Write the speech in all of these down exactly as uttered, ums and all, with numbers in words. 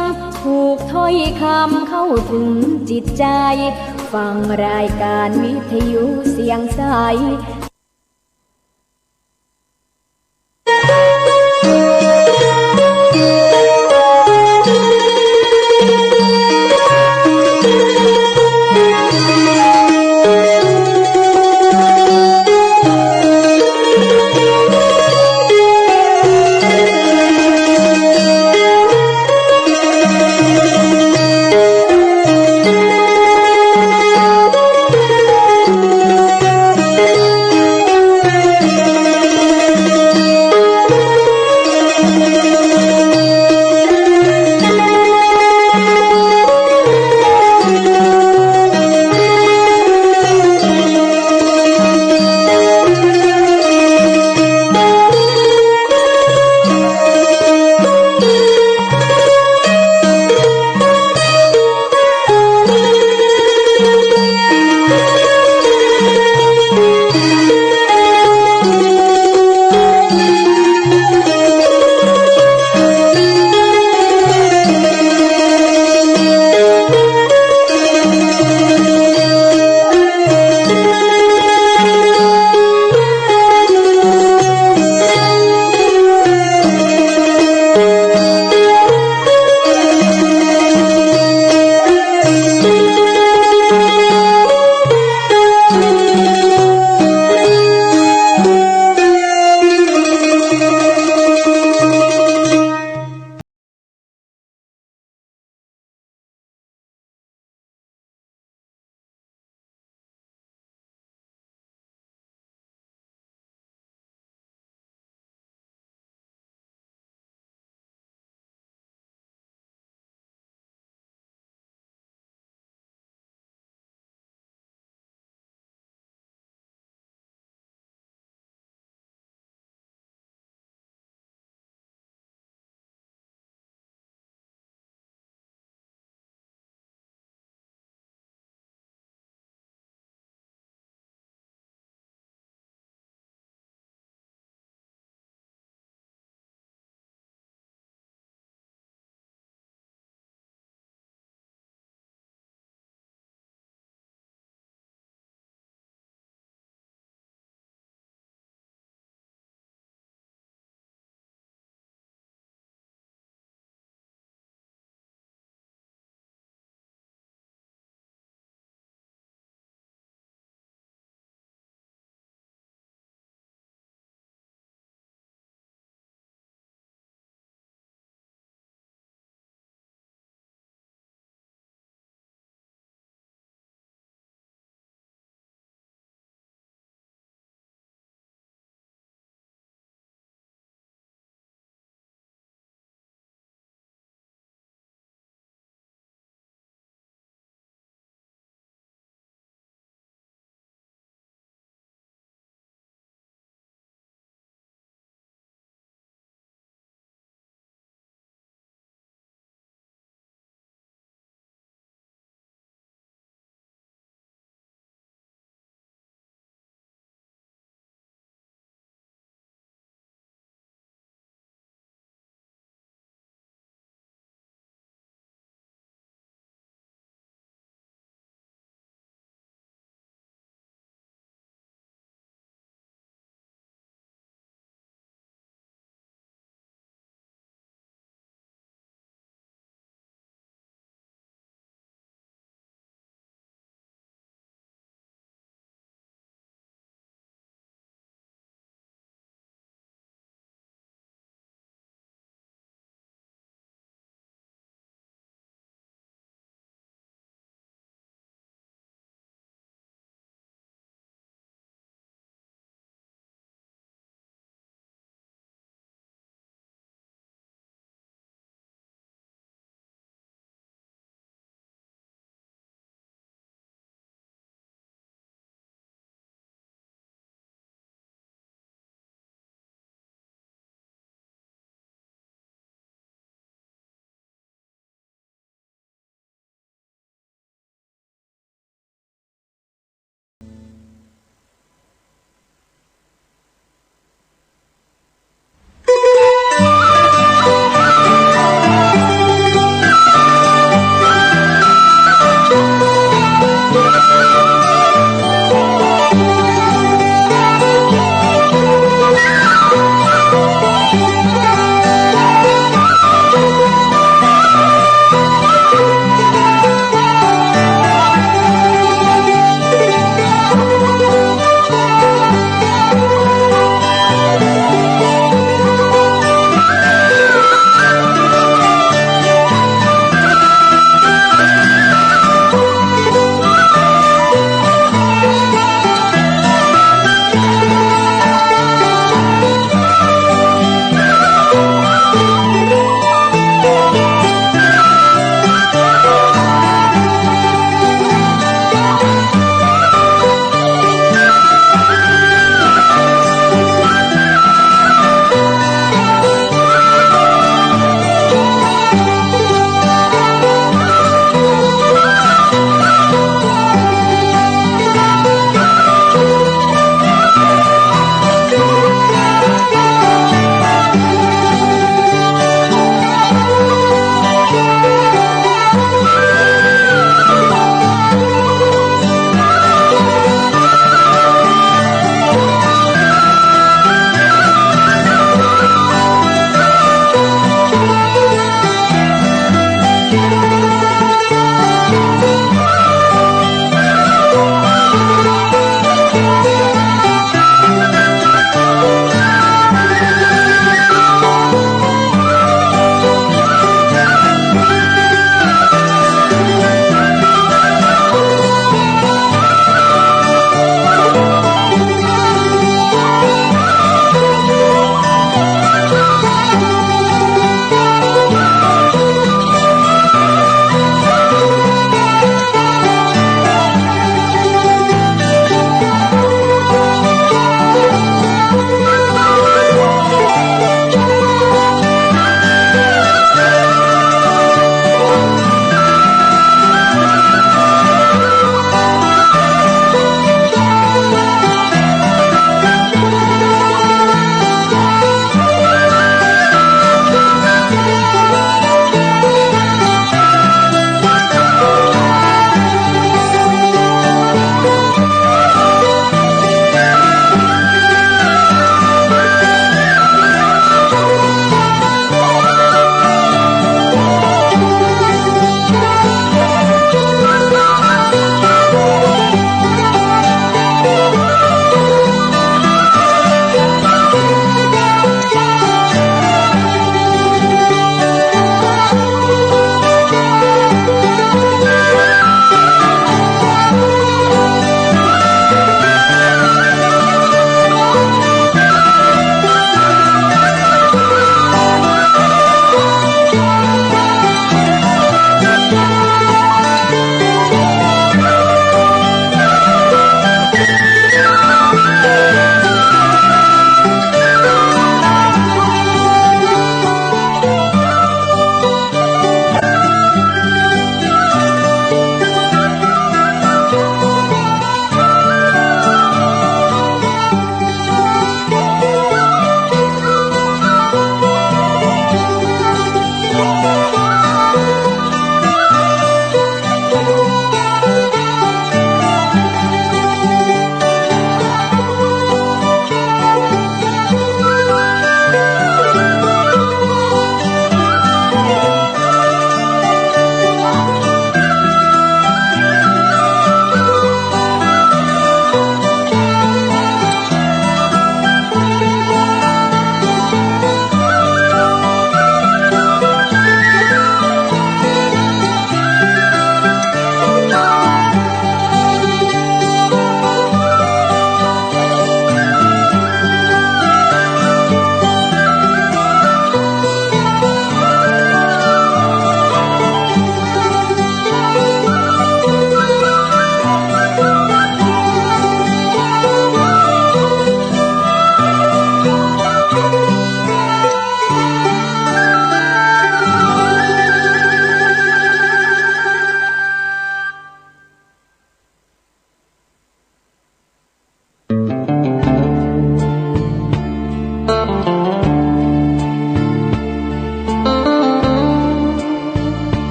ำ ผูกถ้อยกำเข้าเถิงจิตใจ๋ ฟังรายก๋านวิทยุเสียงใส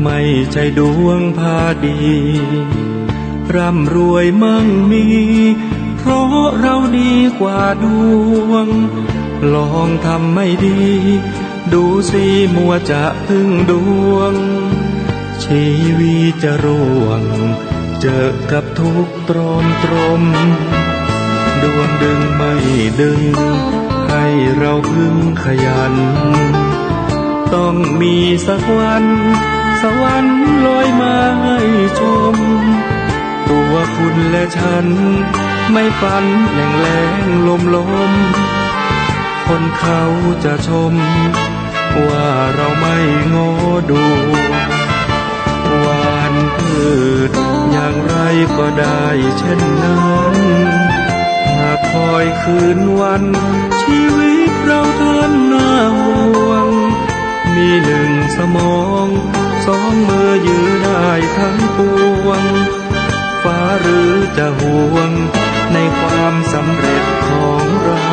ไม่ใช่ดวงพาดี ร่ำรวยมั่งมี เพราะเราดีกว่าดวง ลองทำไม่ดี ดูสิมัวจะพึ่งดวง ชีวิตจะร่วง เจอกับทุกข์ตรอมตรม ดวงดึงไม่ดึง ให้เราพึงขยัน ต้องมีสักวัน สวรรค์ลอยมาให้ชม ตัวคุณและฉัน ไม่ฝันแหล่งแล้งลมลม คนเขาจะชม ว่าเราไม่โง่ดวง หว่านพืชอย่างไรก็ได้เช่นนั้น หากคอยคืนวัน ชีวิตเราท่านน่าห่วง มีหนึ่งสมอง สองมือยืนได้ทั้งปวง ฟ้าหรือจะห่วง ในความสำเร็จของเรา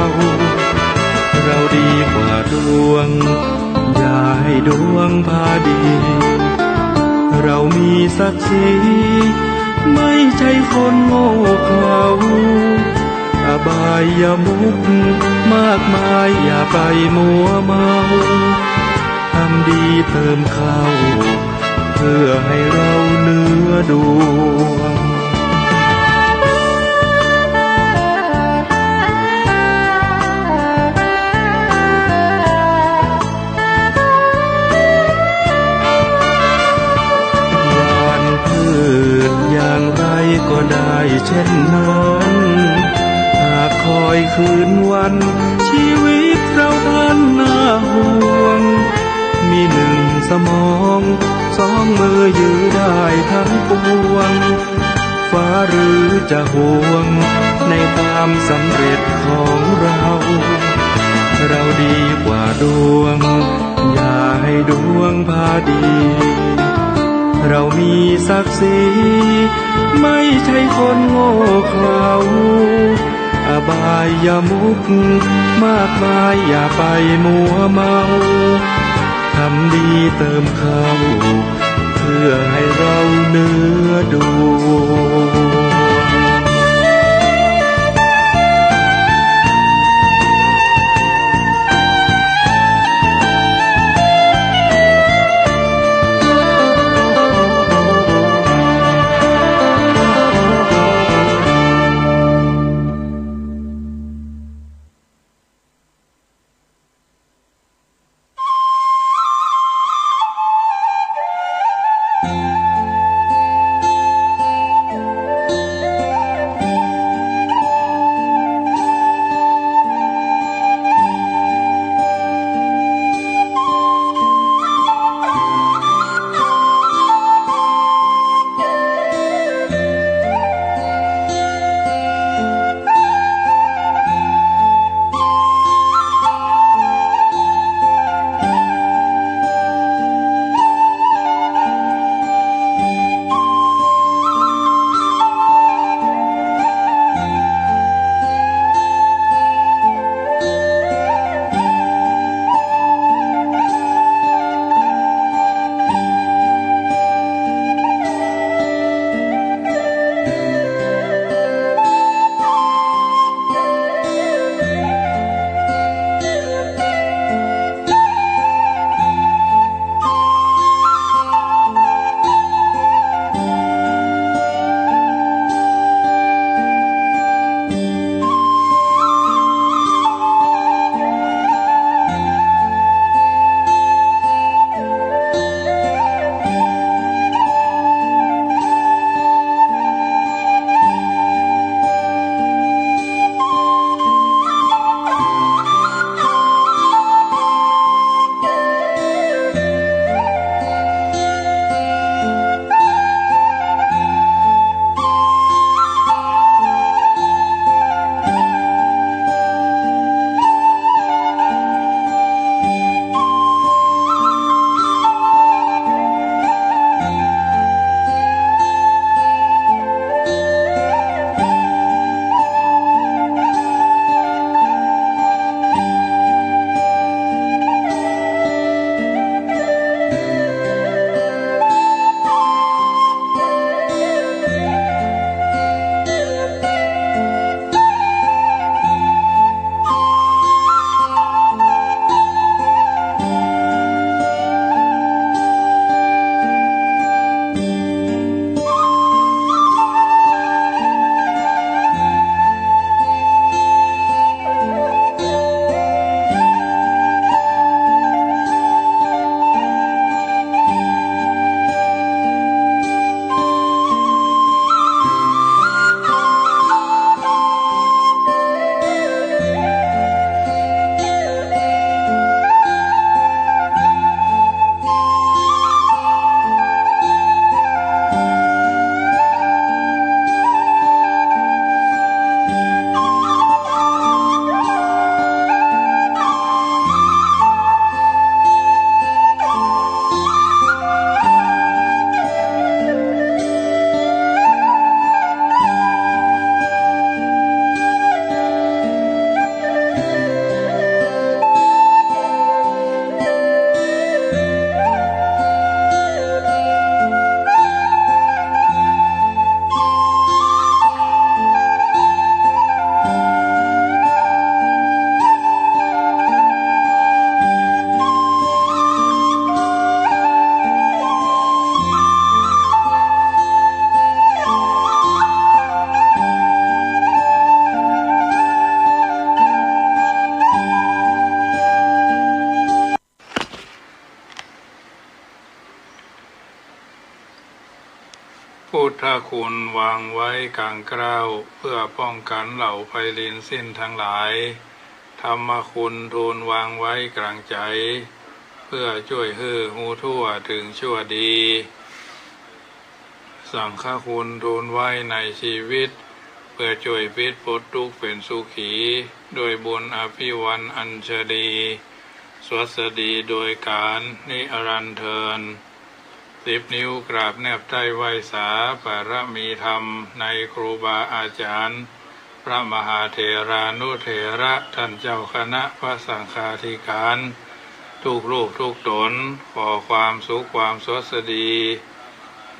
เราดีกว่าดวง อย่าให้ดวงพาดี เรามีศักดิ์ศรี ไม่ใช่คนโง่เขลา อบายมุขมากมาย อย่าไปมัวเมา ทำดีเติมเข้า เพื่อให้เราเหนือดวง หว่านพืชอย่างไรก็ได้เช่นนั้น หากคอยคืนวัน ชีวิตเราท่านน่าห่วง มีหนึ่งสมอง สองมือยืนได้ทั้งปวง ฟ้าหรือจะห่วง ในความสำเร็จของเรา เราดีกว่าดวง อย่าให้ดวงพาดี เรามีศักดิ์ศรี ไม่ใช่คนโง่เขลา อบายมุขมากมาย อย่าไปมัวเมา ทำดีเติมเข้า เพื่อให้เราเหนือดวง ทคุณวางไว้กลางเกล้า เพื่อป้องกันเหล่าไพลินสิ้นทั้งหลาย ธรรมคุณทูลวางไว้กลางใจ๋ เพื่อจ้วยหื้อฮู้ทั่วเถิงชั่วดี สังฆคุณทูลไว้ในชีวิต เพื่อจ้วยปิดปลดตุ๊กข์เป๋นสุขี ด้วยบุญอภิวันอัญชลี สวัสดีโดยกาลนิรันดร์เทอญ สิบนิ้วกราบแนบใต้ไหว้สาบารมีธรรมในครูบาอาจ๋ารย์ พระมหาเถรานุเถระ ท่านเจ้าคณะพระสังฆาธิการ ทุกรูปทุกต๋น ขอความสุขความสวัสดี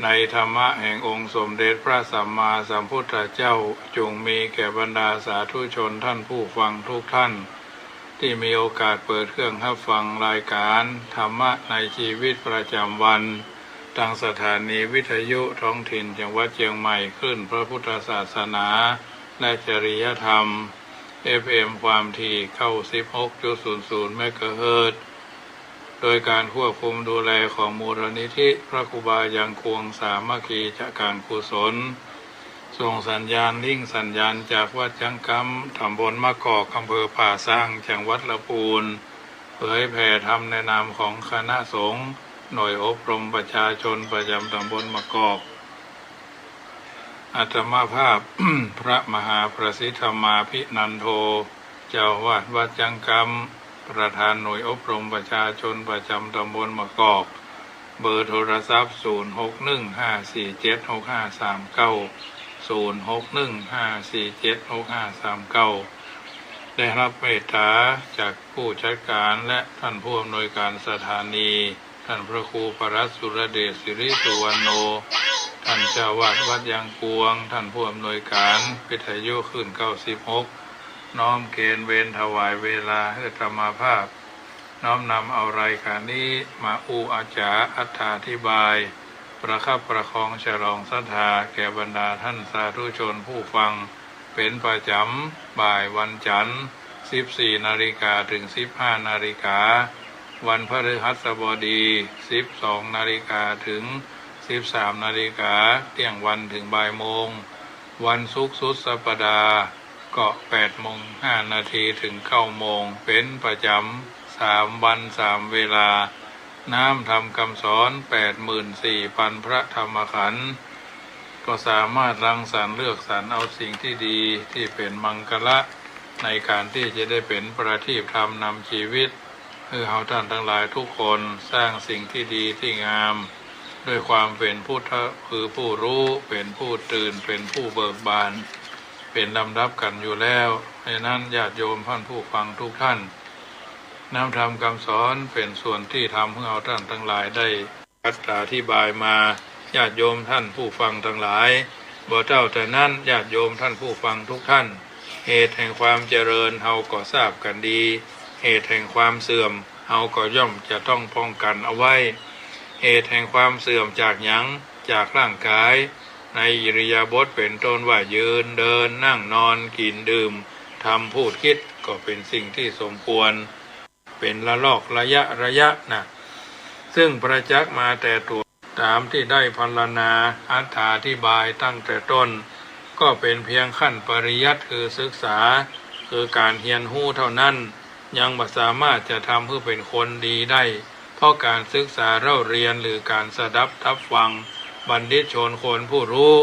ในธรรมะแห่งองค์สมเด็จพระสัมมาสัมพุทธเจ้า จงมีแก่บรรดาสาธุชนท่านผู้ฟังทุกท่าน ตี้มีโอกาสเปิดเครื่องฮับฟังรายการธรรมะในชีวิตประจ๋ำวัน ตางสถานีวิทยุท้องถิ่นจังหวัดเจียงใหม่ คลื่นพระพุทธศาสนาและจริยธรรม เอฟเอ็ม ความถี่ เก้าสิบหกจุดศูนย์ศูนย์ เมกะเฮิรตซ์ โดยการควบคุมดูแลของมูลนิธิพระครูบายังกวงสามัคคีจะการกุศล ส่งสัญญาณลิงก์สัญญาณจากวัดจังกำ ตำบลมะกอก อำเภอป่าซาง จังหวัดลำพูน เผยแผ่ธรรมในนามของคณะสงฆ์ หน่วยอบรมประชาชนประจ๋ำตำบลมะกอก อาตมาภาพ พระมหาประสิทธธรรมาภินันโท เจ้าอาวาสวัดจังกำ ประธานหน่วยอบรมประชาชนประจ๋ำตำบลมะกอก เบอร์โทรศัพท์ ศูนย์หกหนึ่งห้าสี่เจ็ดหกห้าสามเก้า ศูนย์หกหนึ่งห้าสี่เจ็ดหกห้าสามเก้า ได้ฮับเมตต๋าจากผู้จัดการและท่านผู้อำนวยการสถานี ท่านพระครูปรัตน์สุรเดช สิริสุวรรณโณ ท่านเจ้าอาวาสวัดยังกวง ท่านผู้อำนวยการวิทยุคลื่น เก้าสิบหก น้อมเกณฑ์เวรถวายเวลาหื้ออาตมาภาพ น้อมนำเอารายการนี้มาอู้อาจ๋าอัตถาธิบาย ประคับประคองฉลองศรัทธาแก่บรรดาท่านสาธุชนผู้ฟัง เป๋นประจ๋ำบ่ายวันจันทร์ สิบสี่นาฬิกาเถิงสิบห้านาฬิกา วันพฤหัสบดี สิบสองนาฬิกาเถิงสิบสามนาฬิกา เตี้ยงวันเถิงบ่ายโมง วันศุกร์สุดสัปดาห์ ก็แปดโมงห้านาทีเถิงเก้าโมง เป๋นประจ๋ำสามวันสามเวลา น้ำธรรมกำสอนแปดหมื่นสี่ปันพระธรรมขันธ์ ก็สามารถรังสรรค์เลือกสรรเอาสิ่งที่ดีที่เป๋นมังคละ ในการตี้จะได้เป๋นประทีปธรรมนำชีวิต หื้อเฮาต้านตังหลายทุกคนสร้างสิ่งที่ดีที่งาม ด้วยความเป๋นพุทธะคือผู้ฮู้ เป๋นผู้ตื่น เป๋นผู้เบิกบาน เป๋นลำดับกั๋นอยู่แล้ว ฉะนั้นญาติโยมท่านผู้ฟังทุกท่าน น้ำธรรมกำสอนเป๋นส่วนที่ทำหื้อเฮาต้านตังหลายได้ อัตถาธิบายมา ญาติโยมท่านผู้ฟังตังหลาย บ่เต้าแต่นั้น ญาติโยมท่านผู้ฟังทุกท่าน เหตุแห่งความเจริญเฮาก็ทราบกั๋นดี เหตุแห่งความเสื่อมเฮาก็ย่อมจะต้องป้องกันเอาไว้ เหตุแห่งความเสื่อมจากหยัง จากร่างกาย ในอิริยาบถเป๋นต้นว่ายืน เดิน นั่ง นอน กิ๋น ดื่ม ทำ พูด คิด ก็เป๋นสิ่งที่สมควร เป๋นละลอกระยะระยะนะ ซึ่งประจักษ์มาแต่ตั๋ว ต๋ามตี้ได้พรรณนาอัตถาธิบายตั้งแต่ต้น ก็เป๋นเพียงขั้นปริยัติคือศึกษา คือก๋านเฮียนฮู้เต้านั้น ยังบ่สามารถจะทำหื้อเป๋นคนดีได้ เพราะก๋านศึกษาเล่าเรียนหรือก๋านสดับทับฟังบัณฑิตชนคนผู้ฮู้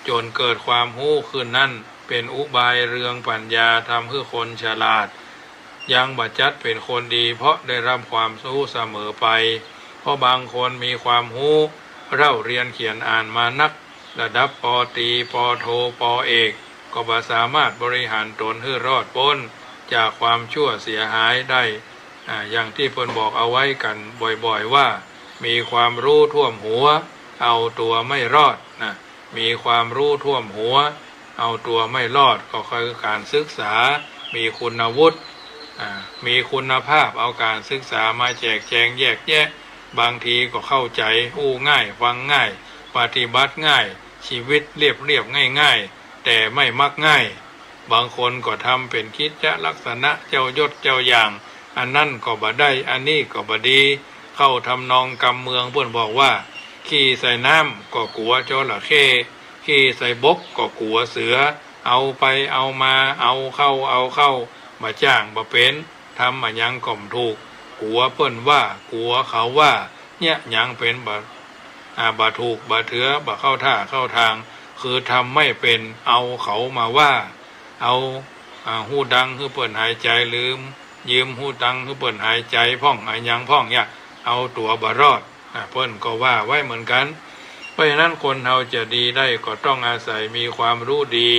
จ๋นเกิดความฮู้ขึ้นนั้น เป๋นอุบายเรืองปัญญาทำหื้อคนฉลาด ยังบ่จัดเป๋นคนดีเพราะได้รับความฮู้เสมอไป เพราะบางคนมีความฮู้เล่าเรียนเขียนอ่านมานัก ระดับ ป.ตรี ป.โท ป.เอก ก็บ่สามารถบริหารตนหื้อรอดป๊นจากความชั่วเสียหายได้ อ่า อย่างตี้เปิ้นบอกเอาไว้กั๋นบ่อยๆ ว่า มีความฮู้ท่วมหัว เอาตั๋วไม่รอดนะ มีความฮู้ท่วมหัว เอาตั๋วไม่รอด ก็คือก๋านศึกษา มีคุณวุฒิ อ่า มีคุณภาพ เอาก๋านศึกษามาแจกแจงแยกแยะ บางทีก็เข้าใจ๋ อู้ง่าย ฟังง่าย ปฏิบัติง่าย ชีวิตเรียบๆ ง่ายๆ แต่ไม่มักง่าย บางคนก็ทำเป๋นกิจจะลักษณะเจ้ายศเจ้าอย่าง อันนั้นก็บ่ได้ อันนี้ก็บ่ดี เข้าทำนองกำเมืองเปิ้นบอกว่า ขี้ใส่น้ำก็กั๋วจระเข้ ขี้ใส่บกก็กั๋วเสือ เอาไปเอามา เอาเข้าเอาเข้า บ่จ้างบ่เป๋น ทำอะหยังก็บ่ถูก กั๋วเปิ้นว่า กั๋วเขาว่า เยียะหยังเป๋นบ่ อ่า บ่ถูกบ่เถือ บ่เข้าท่าเข้าตาง คือทำไม่เป๋น เอาเขามาว่า เอา อ่า ฮู้ดังหื้อเปิ้นหายใจ๋ ลืม ยืมฮู้ดังหื้อเปิ้นหายใจ๋พ่อง อะหยังพ่องเยียะ เอาตั๋วบ่รอด อ่า เปิ้นก็ว่าไว้เหมือนกั๋น เพราะฉะนั้นคนเฮาจะดีได้ก็ต้องอาศัยมีความฮู้ดี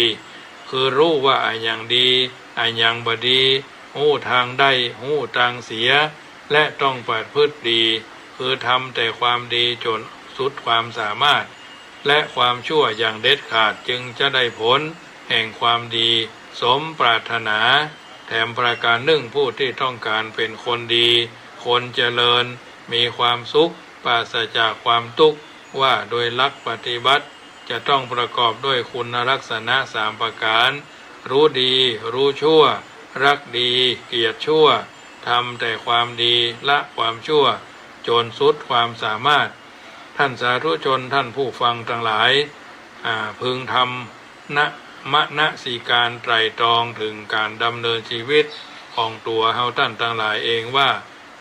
คือฮู้ว่าอะหยังดี อะหยังบ่ดี ฮู้ตางได้ ฮู้ตางเสีย และต้องประพฤติดี คือทำแต่ความดีจ๋นสุดความสามารถ และความชั่วอย่างเด็ดขาด จึงจะได้ผลแห่งความดีสมปรารถนา แถมประก๋านนึ่ง ผู้ตี้ต้องก๋านเป๋นคนดี คนเจริญ มีความสุข ปราศจากความตุ๊กข์ ว่าโดยหลักปฏิบัติ จะต้องประกอบด้วยคุณลักษณะสามประก๋าน ฮู้ดี ฮู้ชั่ว ฮักดี เกลียดชั่ว ทำแต่ความดี ละความชั่ว จ๋นสุดความสามารถ ท่านสาธุชน ท่านผู้ฟังตังหลาย อ่า พึงทำ นะ มนสิการไตร่ตรองเถิงก๋านดำเนินจีวิตของตั๋วเฮาต้านตังหลายเองว่า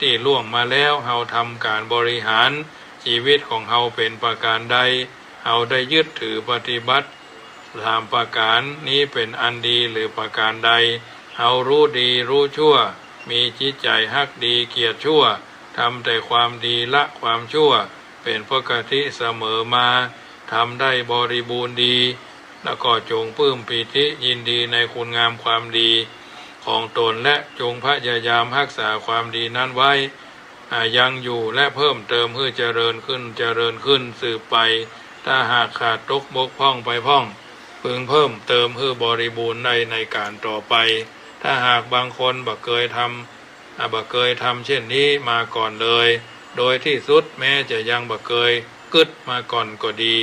ตี้ล่วงมาแล้วเฮาทำก๋านบริหารจีวิตของเฮาเป๋นประก๋านใด เฮาได้ยึดถือปฏิบัติสามประก๋านนี้เป๋นอันดีหรือประก๋านใด เฮาฮู้ดีฮู้ชั่ว มีจิตใจ๋ฮักดีเกลียดชั่ว ทำแต่ความดีละความชั่ว เป๋นปกติเสมอมา ทำได้บริบูรณ์ดี แล้วก็จงปลื้มปีติยินดีในคุณงามความดีของตน และจงพยายามฮักษาความดีนั้นไว้ อ่า ยังอยู่ และเพิ่มเติมหื้อเจริญขึ้น เจริญขึ้นสืบไป ถ้าหากขาดตกบกพร่องไปพ่อง พึงเพิ่มเติมหื้อบริบูรณ์ได้ในก๋านต่อไป ถ้าหากบางคนบ่เกยทำ อ่า บ่เกยทำเช่นนี้มาก่อนเลย โดยตี้สุดแม้จะยังบ่เกยกึ๊ดมาก่อนก็ดี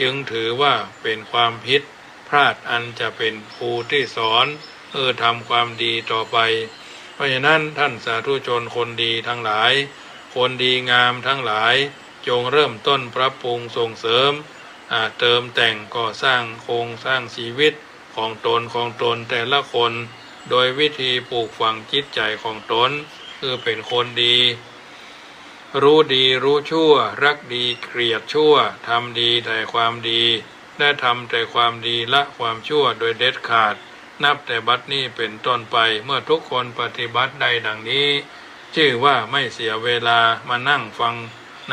จึงถือว่าเป๋นความผิดพลาดอันจะเป๋นครูตี้สอนหื้อทำความดีต่อไป เพราะฉะนั้นท่านสาธุชนคนดีตังหลาย คนดีงามตังหลาย จงเริ่มต้นปรับปรุงส่งเสริม อ่า เติมแต่งก่อสร้างโครงสร้างจีวิตของตนของตนแต่ละคน โดยวิธีปลูกฝังจิตใจ๋ของตนหื้อเป๋นคนดี ฮู้ดีฮู้ชั่ว ฮักดีเกลียดชั่ว ทำดีแต่ความดี และทำแต่ความดีละความชั่วโดยเด็ดขาด นับแต่บัดนี้เป๋นต้นไป เมื่อทุกคนปฏิบัติได้ดังนี้ จื้อว่าไม่เสียเวลามานั่งฟัง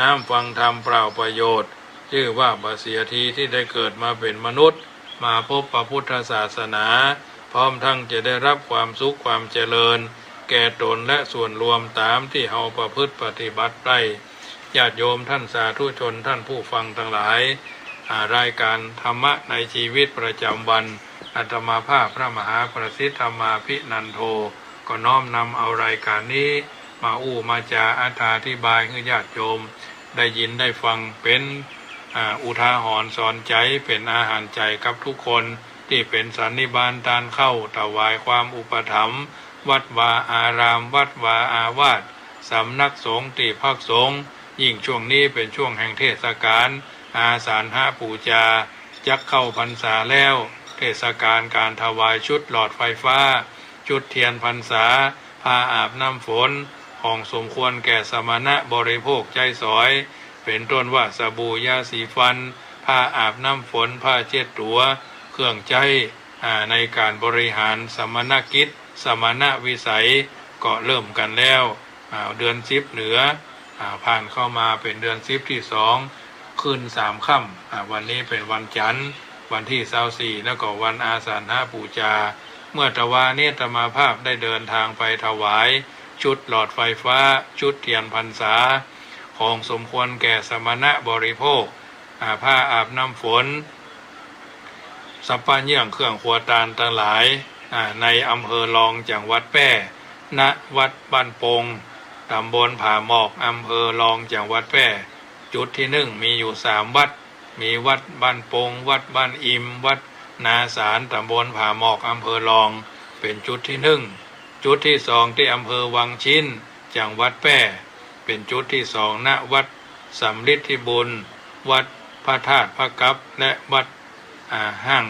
น้ำฟังธรรมเปล่าประโยชน์ จื้อว่าบ่เสียทีตี้ได้เกิดมาเป๋นมนุษย์ มาพบพระพุทธศาสนา พร้อมทั้งจะได้รับความสุขความเจริญ แก่ตนและส่วนรวมต๋ามตี้เฮาประพฤติปฏิบัติได้ ญาติโยมท่านสาธุชนท่านผู้ฟังตังหลาย อ่า รายก๋านธรรมะในจีวิตประจ๋ำวัน อาตมาภาพพระมหาประสิทธิ์ธรรมาภินันโท ก็น้อมนำเอารายก๋านนี้มาอู้มาจ๋าอธิบายหื้อญาติโยมได้ยินได้ฟังเป๋น อ่า อุทาหรณ์สอนใจ๋ เป๋นอาหารใจ๋กับทุกคน ตี้เป๋นสันนิบาตต้านเข้าถวายความอุปถัมภ์ วัดวาอาราม วัดวาอาวาส สำนักสงฆ์ตี้พักสงฆ์ ยิ่งช่วงนี้เป๋นช่วงแห่งเทศกาลอาสาฬหปูจา จักเข้าพรรษาแล้ว เทศกาลก๋านถวายจุดหลอดไฟฟ้า จุดเตียนพรรษา ผ้าอาบน้ำฝน ของสมควรแก่สมณะบริโภคใจ๊สอย เป๋นต้นว่าสบู่ ยาสีฟัน ผ้าอาบน้ำฝน ผ้าเช็ดตั๋ว เครื่องใจ๊ อ่า ในก๋านบริหารสมณกิจ สมณวิสัย ก็เริ่มกั๋นแล้ว อ่า เดือนสิบเหนือ อ่า ผ่านเข้ามาเป๋นเดือนสิบตี้สอง ขึ้นสามค่ำ อ่า วันนี้เป๋นวันจันทร์ วันตี้ซาวสี่ แล้วก็วันอาสาฬหปูจา เมื่อตะวานี้อาตมาภาพได้เดินทางไปถวายจุดหลอดไฟฟ้า จุดเตียนพรรษา ของสมควรแก่สมณะบริโภค อ่า ผ้าอาบน้ำฝน สัพพะเยื่องเครื่องครัวตานตังหลาย อ่า ในอำเภอลองจังหวัดแพร่ ณ วัดบ้านปง ตำบลผาหมอก อำเภอลองจังหวัดแพร่ จุดตี้นึ่งมีอยู่สามวัด มีวัดบ้านปง วัดบ้านอิม วัดนาสาร ตำบลผาหมอก อำเภอลอง เป๋นจุดตี้นึ่ง จุดตี้สองตี้อำเภอวังชิ้น จังหวัดแพร่ เป๋นจุดตี้สอง ณ วัดสำริดที่บุญ วัดพระธาตุพระกับ และวัด อ่า ห้าง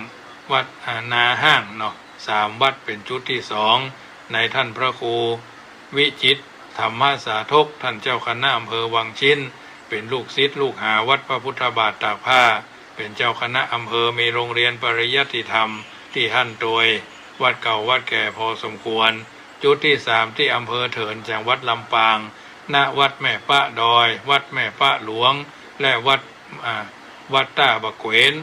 วัด อ่า นาห้างเนาะ สามวัดเป๋นจุดตี้สอง ในต้านพระครูวิจิตรธรรมสาธก ต้านเจ้าคณะอำเภอวังชิ้น เป๋นลูกศิษย์ลูกหาวัดพระพุทธบาทตากผ้า เป๋นเจ้าคณะอำเภอ มีโรงเรียนปริยัติธรรมตี้หั้นตวย วัดเก่าวัดแก่พอสมควร จุดตี้สามตี้อำเภอเถิน จังหวัดลำปาง ณ วัดแม่ปะดอย วัดแม่ปะหลวง และวัด อ่า วัดต้าบ่าเกวน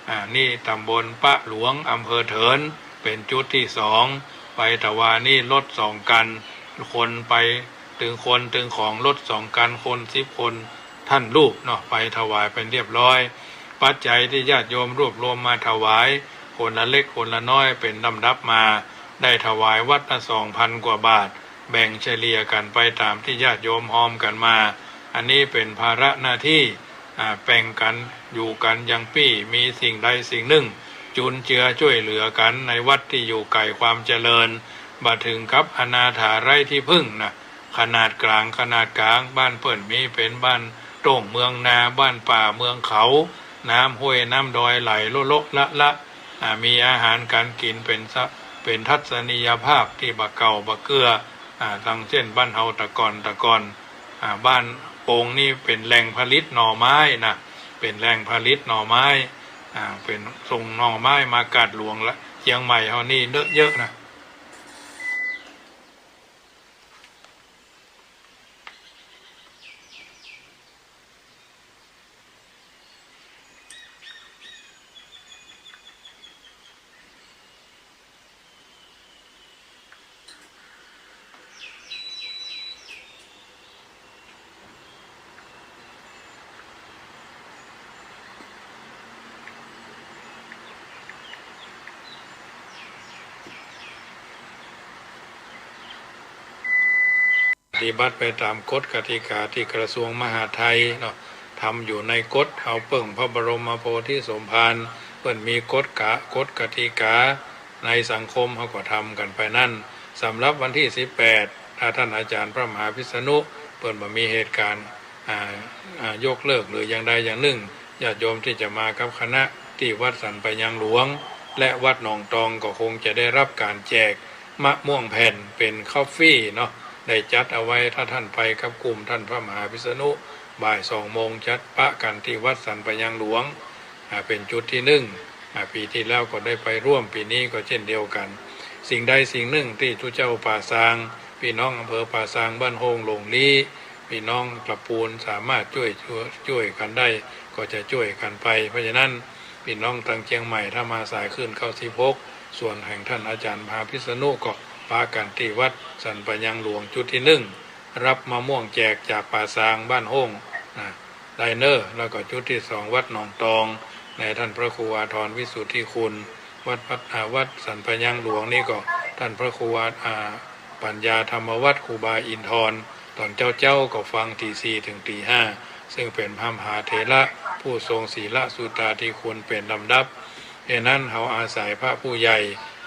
อ่า นี่ต๋ำบลปะหลวง อำเภอเถิน เป๋นจุดตี้สอง ไปถวายนี่รถสองคัน คนไปตึงคนตึงของ รถสองคัน คนสิบคน ต้านรูปเนาะ ไปถวายเป๋นเรียบร้อย ปัจจัยตี้ญาติโยมรวบรวมมาถวาย คนละเล็กคนละน้อยเป๋นลำดับมา ได้ถวายวัดละสองพันกว่าบาท แบ่งเฉลี่ยกั๋นไปต๋ามตี้ญาติโยมฮอมกั๋นมา อันนี้เป๋นภาระหน้าตี้ อ่า แบ่งกั๋นอยู่กั๋นอย่างปี้ มีสิ่งใดสิ่งนึ่ง จุนเจือจ้วยเหลือกั๋น ในวัดตี้อยู่ไก๋ความเจริญ บ่เถิงกับอนาถาไร้ตี้พึ่งนะ ขนาดก๋าง ขนาดก๋าง บ้านเปิ้นมีเป๋นบ้านโต้งเมืองนา บ้านป่าเมืองเขา น้ำห้วยน้ำดอยไหลโละโละละละ อ่า มีอาหารก๋านกิ๋นเป๋นสะ เป๋นทัศนียภาพตี้บ่าเก่าบ่าเกื้อ อ่า ดังเจ้นบ้านเฮาตะก่อนตะก่อน อ่า บ้านโป่งนี่เป๋นแหล่งผลิตหน่อไม้นะ เป๋นแหล่งผลิตหน่อไม้ อ่า เป๋นส่งหน่อไม้มากาดหลวงละ เจียงใหม่เฮานี่เยอะเยอะนะ ปฏิบัติไปต๋ามกฎกติกาตี้กระทรวงมหาดไทยเนาะ ทำอยู่ในกฎ เฮาเปิ้งพระบรมโพธิสมภาร เปิ้นมีกฎกะ กฎกติกาในสังคม เฮาก็ทำกั๋นไปนั้น สำหรับวันตี้สิบแปด ถ้าต้านอาจ๋ารย์พระมหาพิษณุ เปิ้นบ่มีเหตุก๋ารณ์ อ่า อ่า ยกเลิกหรืออย่างใดอย่างนึ่ง ญาติโยมตี้จะมากับคณะตี้วัดสันปะยังหลวง และวัดหนองตองก็คงจะได้รับก๋านแจกมะม่วงแผ่นเป๋นคอฟฟี่เนาะ ได้จัดเอาไว้ ถ้าต้านไปกับกลุ่มต้านพระมหาพิษณุ บ่ายสองโมงจัดปะกั๋นตี้วัดสันปะยังหลวง อ่า เป๋นจุดตี้นึ่ง อ่า ปี๋ตี้แล้วก็ได้ไปร่วม ปี๋นี้ก็เจ้นเดียวกั๋น สิ่งใดสิ่งนึ่งตี้ตุ๊เจ้าป่าซาง ปี้น้องอำเภอป่าซาง บ้านโฮ่งหลงลี้ ปี้น้องตะปูนสามารถจ้วย จ้วยกั๋นได้ ก็จะจ้วยกั๋นไป เพราะฉะนั้น ปี้น้องตางเจียงใหม่ ถ้ามาสายคลื่นเก้าสิบหก ส่วนแห่งต้านอาจ๋ารย์มหาพิษณุ ก็ปะกั๋นตี้วัดสันปะยังหลวงจุดตี้นึ่ง รับมะม่วงแจกจากป่าซางบ้านโฮ่งนะ ได้เน้อ แล้วก็จุดตี้สองวัดหนองตอง ในต้านพระครูอาทรวิสุทธิคุณ วัด วัด อ่า วัดสันปะยังหลวงนี่ก็ต้านพระครูอา อ่า ปัญญาธรรมวัฒน์ ครูบาอินทร ต๋อนเจ๊าๆ ก็ฟังตีสี่เถิงตีห้า ซึ่งเป๋นพระมหาเถระผู้ทรงศีลสุตตาธิคุณเป๋นลำดับ เหตุนั้นเฮาอาศัยพระผู้ใหญ่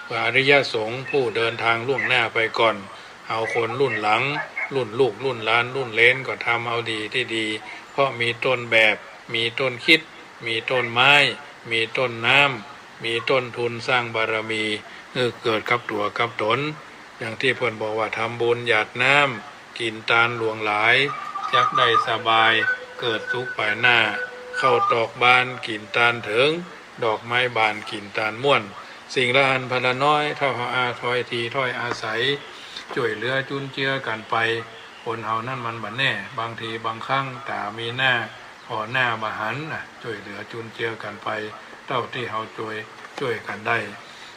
พระอริยสงฆ์ผู้เดินทางล่วงหน้าไปก่อน เฮาคนรุ่นหลัง รุ่นลูก รุ่นหลาน รุ่นเหลน ก็ทำเอาดีตี้ดี เพราะมีต้นแบบ มีต้นคิด มีต้นไม้ มีต้นน้ำ มีต้นทุนสร้างบารมี หื้อเกิดกับตั๋วกับต๋น อย่างตี้เปิ้นบอกว่า ทำบุญหยาดน้ำ กิ๋นตานหลวงหลาย จักได้สบาย เกิดสุขไปหน้า ข้าวตอกบาน กิ๋นตานเถิง ดอกไม้บาน กิ๋นตานม่วน สิ่งละอันพันละน้อย เต้าเฮาอาถ้อยทีถ้อยอาศัย จ้วยเหลือจุนเจือกั๋นไป คนเฮานั้นมันบ่แน่ บางทีบางครั้งต๋ามีหน้า ผ่อหน้าบ่หันนะ จ้วยเหลือจุนเจือกั๋นไป เต้าตี้เฮาจ้วย จ้วยกั๋นได้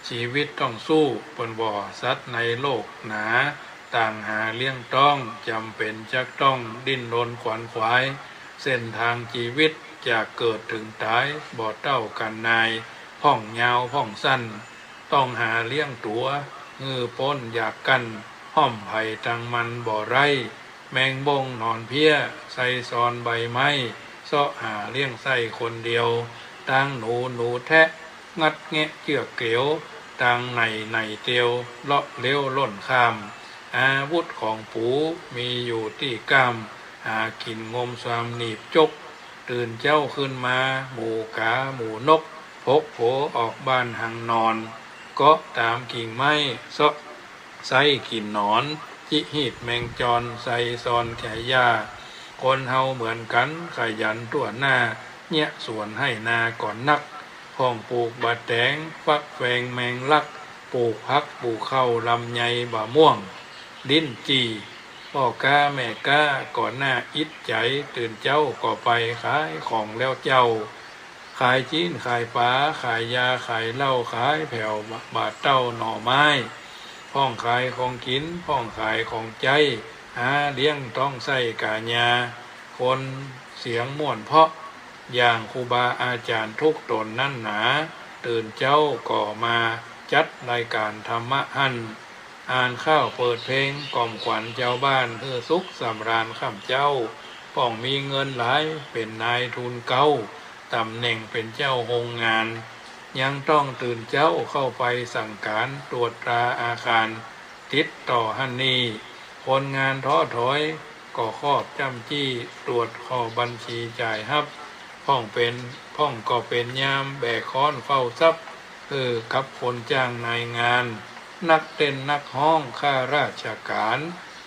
ชีวิตต้องสู้ เปิ้นว่า สัตว์ในโลกหนา ต่างหาเลี้ยงต๊อง จ๋ำเป๋นจักต้องดิ้นรนขวนขวาย เส้นตางจีวิตจากเกิดเถิงต๋าย บ่เต้ากั๋นนาย พ่องยาวพ่องสั้น ต้องหาเลี้ยงตั๋ว หื้อป๊นอยากกั้น ฮ่อมไผตังมันบ่ได้ แมงบ้งหนอนเพี้ย ไส้ซอนใบไม้ เซาะหาเลี้ยงไส้คนเดียว ตางหนูหนูแทะ งัดแงะเจื้อกเกลียว ตางไหน่ไหน่เตียว เลาะเลี้ยวล่นข้าม อาวุธของปูมีอยู่ตี้ก้าม หากิ๋นงมซามหนีบจก ตื่นเจ๊าขึ้นมา หมูก๋าหมูนก พกโผออกบ้านหังนอน เกาะต๋ามกิ่งไม้เซาะไส้กิ๋นหนอน จิฮีดแมงจอนใส่ซอนไถหญ้า คนเฮาเหมือนกั๋นขยันตั้วหน้า เยียะสวนไฮ่นาก่อนนัก พ่องปูกบ่าแต๋ง ฟักแฟงแมงลัก ปูกผักปูกข้าวลำไยบ่าม่วง ลิ้นจี่ ป้อก๊าแม่ก๊าก็น่าอิจใจ๋ ตื่นเจ๊าก็ไปขายของแล้วเจ้า ขายจิ๊นขายป๋า ขายยาขายเหล้า ขายแผวบ่าเต้าหน่อไม้ พ่องขายของกิ๋น พ่องขายของใจ๊ หาเลี้ยงต๊องไส้ก๋ายา คนเสียงม่วนเพราะ อย่างครูบาอาจ๋ารย์ทุกต๋นนั้นหนา ตื่นเจ๊าก็มาจัดรายก๋านธรรมะหั้น อ่านข่าวเปิดเพลง กล่อมขวัญจาวบ้าน หื้อสุขสำราญค่ำเจ๊า พ่องมีเงินหลาย เป๋นนายทุนเก๊า ต๋ำแหน่งเป๋นเจ้าโฮงงาน ยังต้องตื่นเจ๊าเข้าไปสั่งก๋าน ตรวจตราอาคาร ติดต่อหั้นนี่ คนงานท้อถอย ก็คอบจ้ำจี้ ตรวจข้อบัญชีจ่ายฮับ พ่องเป๋น พ่องก็เป๋นยาม แบกค้อนเฝ้าทรัพย์ หื้อกับคนจ้างนายงาน นักเต้นนักฮ้อง ข้าราชก๋าน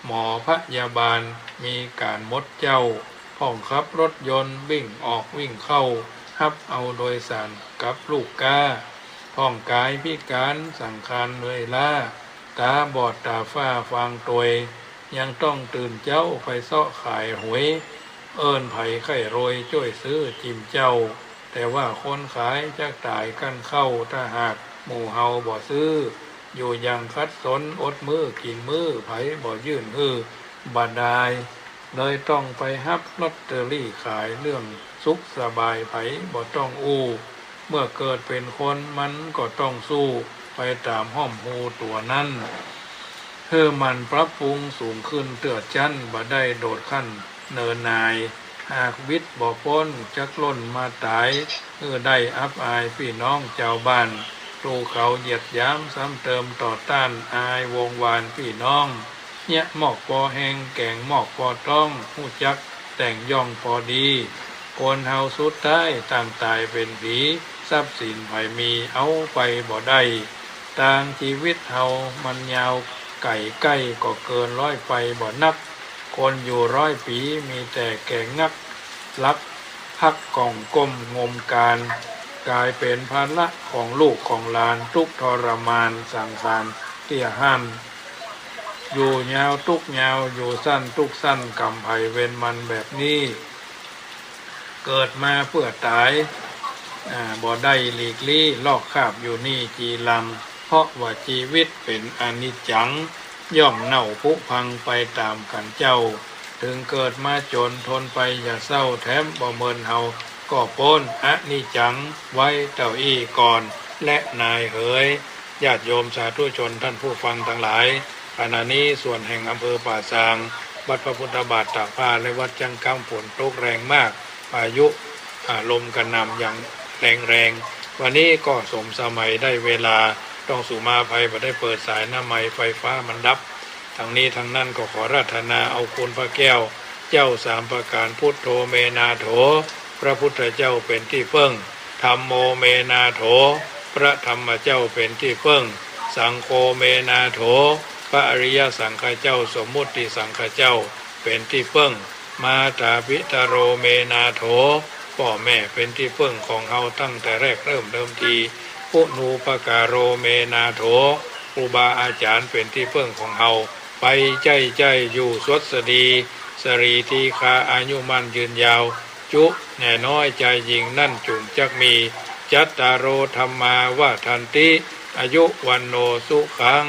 หมอพยาบาล มีก๋านหมดเจ้า พ่องขับรถยนต์ วิ่งออกวิ่งเข้า ฮับเอาโดยสารกับลูกก๊า พ่องก๋ายพิก๋าน สังขารเหนื่อยล้า ต๋าบอดต๋าฝ้าฟางตวย ยังต้องตื่นเจ๊าไปเซาะขายหวย เอิ้นใผใค่รวยจ้วยซื้อจิมเจ้า แต่ว่าคนขายจักต๋ายกั้นเข้า ถ้าหากหมู่เฮาบ่ซื้อ อยู่อย่างขัดสน อดมื้อกิ๋นมื้อ ใผบ่ยื่นหื้อบ่ดาย เลยต้องไปฮับลอตเตอรี่ขาย เรื่องสุขสบายใผบ่ต้องอู้ เมื่อเกิดเป๋นคนมันก็ต้องสู้ ไปต๋ามฮ่อมฮูตั๋วนั้น หื้อหมั่นปรับปรุงสูงขึ้นเตื้อจั้น บ่ได้โดดขั้นเนินนาย หากวิดบ่ป๊นจักล่นมาต๋าย หื้อได้อับอายปี้น้องจาวบ้าน ถูกเขาเหยียดหยามซ้ำเติมต่อต้าน อายวงวานปี้น้อง เยียะมอกปอแฮง แก๋งมอกปอต๊อง ฮู้จักแต่งย่องปอดี คนเฮาสุดต๊าย ต่างต๋ายเป๋นผี ทรัพย์สินใผมีเอาไปบ่ได้ ตางจีวิตเฮามันยาวไก๋ใก้ ก็เกินร้อยไปบ่นัก คนอยู่ร้อยปี๋ มีแต่แก่งัก ลักฮักก่องก้มงมก๋าน ก๋ายเป๋นภาระของลูกของหลาน ตุ๊กข์ทรมานสังขารเตี้ยหั้น อยู่ยาวตุ๊กข์ยาว อยู่สั้นตุ๊กข์สั้น ก๋รรมใผเวรมันแบบนี้ เกิดมาเปื้อต๋าย อ่า บ่ได้หลีกลี้ ลอกคาบอยู่นี่จีรัง เพราะว่าจีวิตเป๋นอนิจจัง ย่อมเน่าผุพังไปต๋ามกั๋นเจ้า เถิงเกิดมาจน ทนไปอย่าเศร้า แถมบ่เมินเฮาก็ป๊น อนิจจัง ไว้เต้าอี้ก่อนแลนายเหย ญาติโยมสาธุชนท่านผู้ฟังตังหลาย ขณะนี้ส่วนแห่งอำเภอป่าซาง วัดพระพุทธบาทตากผ้า และวัดจั๊งก๊ำ ฝนตกแรงมาก พายุ อ่า ลมกระหน่ำอย่างแรงๆ วันนี้ก็สมสมัยได้เวลา ต้องสูมาอภัย บ่ได้เปิดสายน้ำไมค์ ไฟฟ้ามันดับ ทั้งนี้ทั้งนั้นก็ขออาราธนาเอาคุณพระแก้ว เจ้าสามประก๋าน พุทโธเมนาโถ พระพุทธเจ้าเป๋นตี้เปิ้ง ธัมโมเมนาโถ พระธรรมเจ้าเป๋นตี้เปิ้ง สังโฆเมนาโถ พระอริยสังฆเจ้า สมมุติสังฆเจ้าเป๋นตี้เปิ้ง มาตาปิตโรเมนาโถ ป้อแม่เป๋นตี้เปิ้งของเฮาตั้งแต่แรกเริ่มเดิมที ปุณูปการโรเมนาโถ ครูบาอาจ๋ารย์เป๋นตี้เปิ้งของเฮา ไปใจ๊ใจ๊อยู่สวัสดี สรีทีฆา อายุมั่นยืนยาว จุแน่น้อยจายญิงนั้นจุ่งจักมี จัตตาโร ธัมมา วัฑฒันติ อายุ วัณโณ สุขัง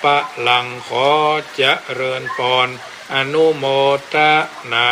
พลัง ขอเจริญปอน อนุโมทนา